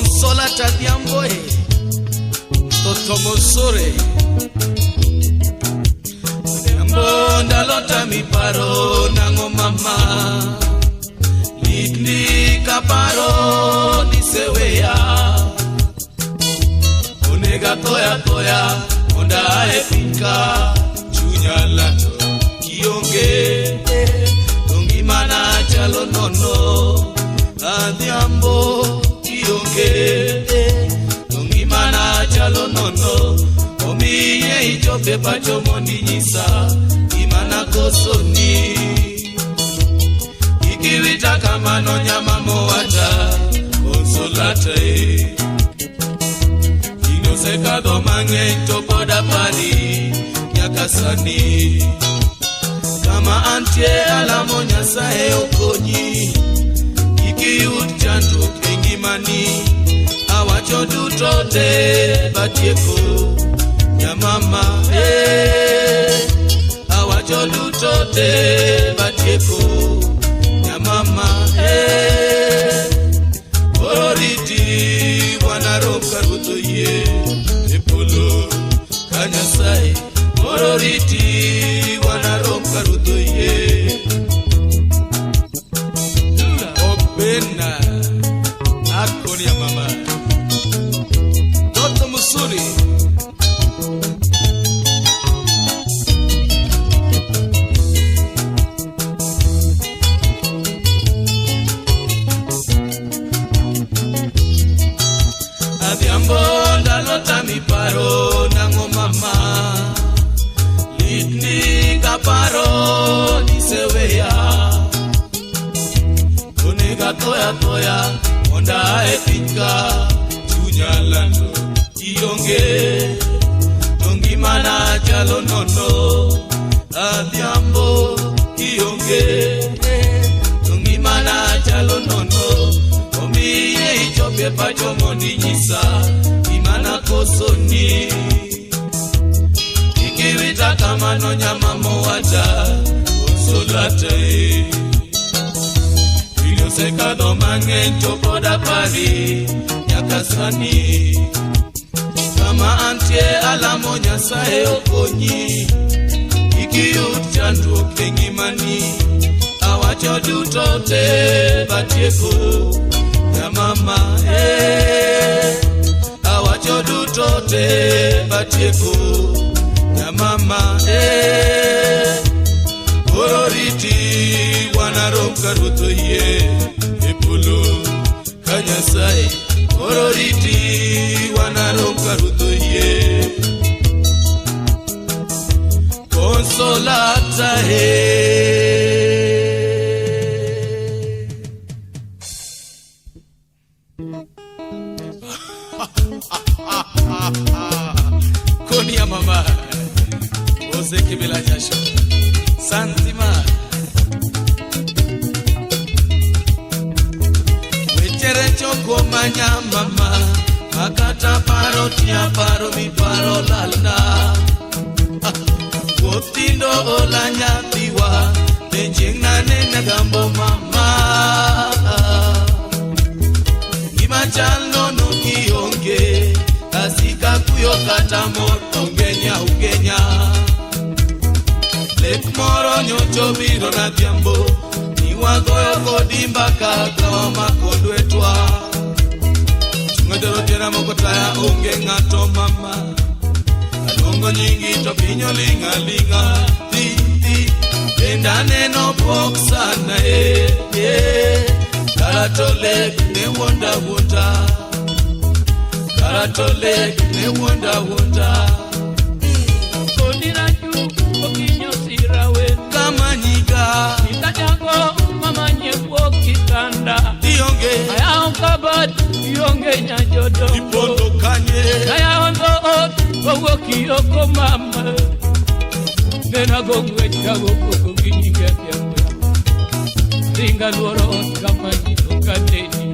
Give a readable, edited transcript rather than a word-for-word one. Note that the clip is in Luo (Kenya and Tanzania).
Consolata Adhiambo e Toto Mosore Adhiambo ndalo tami paro nang'o mama Litni kaparo niseweya Onega thoya thoya monda ae piny ka chunya lando kionge to ngimana chalo nono Adhiambo kionge to ngimana chalo nono omiye ichope pacho mondi nyisa gimana kosoni ikiwita kamano nyama mowacha Consolata e Gino osekadho mang'eny to pod apari nyaka sani kama antie alamo Nyasaye okonyi kik iyud chandruok e ngimani awacho duto te batieko nyamama eh awacho duto te batieko nyamama eh koro riti bwana rom ka ruoth oyie e polo ka Nyasaye koro riti bwana rom ka ruoth oyie Obena akoni ya mama Toto Musuri Adhiambo ndalo tami paro nang'o mama Litni kaparo niseweya Onega thoya thoya monda ae piny ka chunya lando ionge to ngimana chalo nono Adhiambo ionge to ngimana chalo nono omiye ichope pacho mondi nyisa gimana kosoni ikiwita kamano nyama mowacha Consolata e Piny osekadho mang'eny to pod apari nyaka sani kama antie alamo Nyasaye okonyi kik iyud chandruok e ngimani awacho duto te batieko nyamama eh awacho duto te batieko nyamama eh koro riti bwana rom ka ruoth oyie e polo ka Nyasaye koro riti bwana rom ka ruoth oyie Consolata e Koni ya mama Ozeki bila jasho Santima Wechere choko manya mama Makata paro tia paro mi paro lalna Wotindo ola nyathiwa Be chieng' nanene gambo mama Gima chal nono kionge Asika kuyo kata mor onge nya ugenya Lek moro nyocho biro na dhiambo Ni wagoyo kodi mbaka ka wamako lwetwa Chung'o joro moko taya onge ng'ato mama Aluongo nyingi to piny oling' aling'a Thi thi Bende aneno buok sana eh eh Kara to lek ne wuonda wuonda Kara to lek ne wuonda wuonda Koni rachu okinyo sira wendo Kama nyiga Nikajago mamanye wuok kitanda Ionge Ayawo kabat ionge nyajodongo Ipondo kanye Ayawo dhoot owuok oko mama Nenago ng'wech kago koko gi nyinge adhiambo Ringa luoro ot kama ji ok aneni.